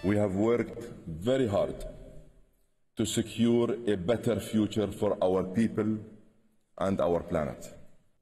We have worked very hard to secure a better future for our people and our planet.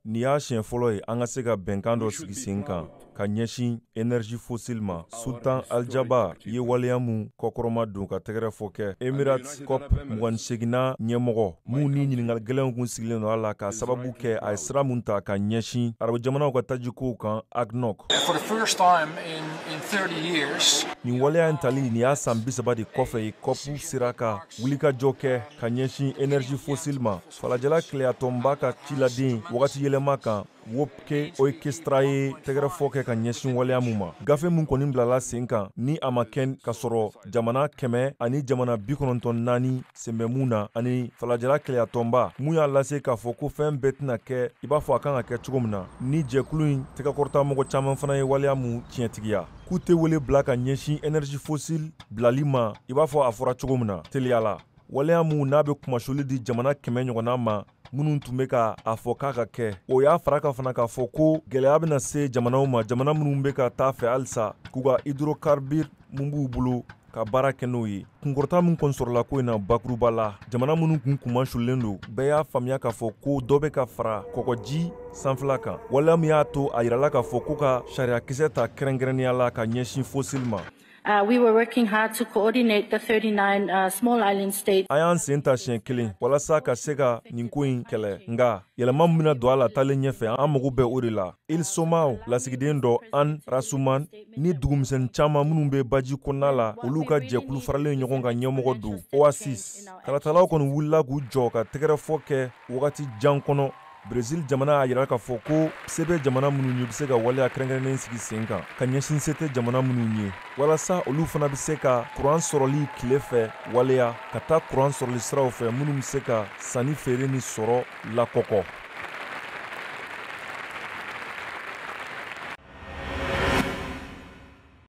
Nin y'a siɲɛ fɔlɔ ye an ka se ka bɛnkan dɔ sigi sen kan ka ɲɛsin énergie fossile ma. Sultan Al-Jaber ye waleya mun kɔkɔrɔma don ka tɛgɛrɛfɔ kɛ Emirates COP 28nan ɲɛmɔgɔ mun ni ɲininkali gɛlɛnw kun sigilen don a la, k'a sababu kɛ a ye sira mun ta ka ɲɛsin arabu jamanaw ka tajikow kan ADNOC. For the first time in 30 years, Nin waleya in tali, nin y'a san 30 de kɔfɛ ye COP sera ka wulikajɔ kɛ ka ɲɛsin énergie fossile ma. Falajɛla keleyatɔnba ka ciladen wagati yɛlɛma kan, Wopke Hoekstra, ye tɛgɛrɛfɔ kɛ ka ɲɛsin waleya mun ma. Gafe mun kɔni bilala sen kan, ni a ma kɛ ka sɔrɔ jamana 194 sen bɛ mun na, ani falajɛla keleyatɔnba mun y'a lase k'a fɔ ko fɛn bɛɛ tɛna kɛ i b'a fɔ a kan ka kɛ cogo min na, ni jɛkulu in tɛgɛkɔrɔta mɔgɔ caman fana ye waleya mun tiɲɛtigiya k'u tɛ wele bila ka ɲɛsin énergie fossile bilali ma i b'a fɔ a fɔra cogo min na teliya la. Waleya mun n'a bɛ kumasuli di jamana 100 ɲɔgɔnna ma minnu tun bɛ ka a fɔ k'a ka kɛ, o y'a fara ka fana k'a fɔ ko gɛlɛya bɛna se jamanaw ma, jamana minnu bɛ ka taa fɛ halisa k'u ka hydrocarbure mun b'u bolo ka baara kɛ n'o ye. Kunkɔrɔta min kɔni sɔrɔla ko in na, bakuruba la, jamana minnu kun kunmasululen don, bɛɛ y'a faamuya k'a fɔ ko dɔ bɛ ka fara kɔgɔji sanfɛla kan, waleya min y'a to a yirala k'a fɔ ko ka sariyakisɛ ta kɛrɛnkɛrɛnnenya la ka ɲɛsin fossile ma. We were working hard to coordinate the 39 small island states. An y'an sen ta siɲɛ kelen walasa ka se ka nin ko in kɛlɛ, nga yɛlɛma min bɛna don a la taalen ɲɛfɛ, an mago bɛ o de la. Îles Somaw lasigiden dɔ, An Rasuman, ni dugumisɛnnin caman minnu bɛ baji kɔnɔna la, olu ka jɛkulu faralen ɲɔgɔn kan ɲɛmɔgɔ don Oasis. Kalatalaw kɔni wulila k'u jɔ ka tɛgɛrɛfɔ kɛ wagati jan kɔnɔ. Brésil jamana y'a yira k'a fɔ ko se bɛ jamana minnu ye, u bɛ se ka waleya kɛrɛnkɛrɛnnen sigi sen kan ka ɲɛsin se tɛ jamana minnu ye, walasa olu fana bɛ se ka kuran sɔrɔli tile fɛ waleya ka taa kuran sɔrɔli siraw fɛ minnu bɛ se ka sanni feere ni sɔrɔ lakɔkɔ.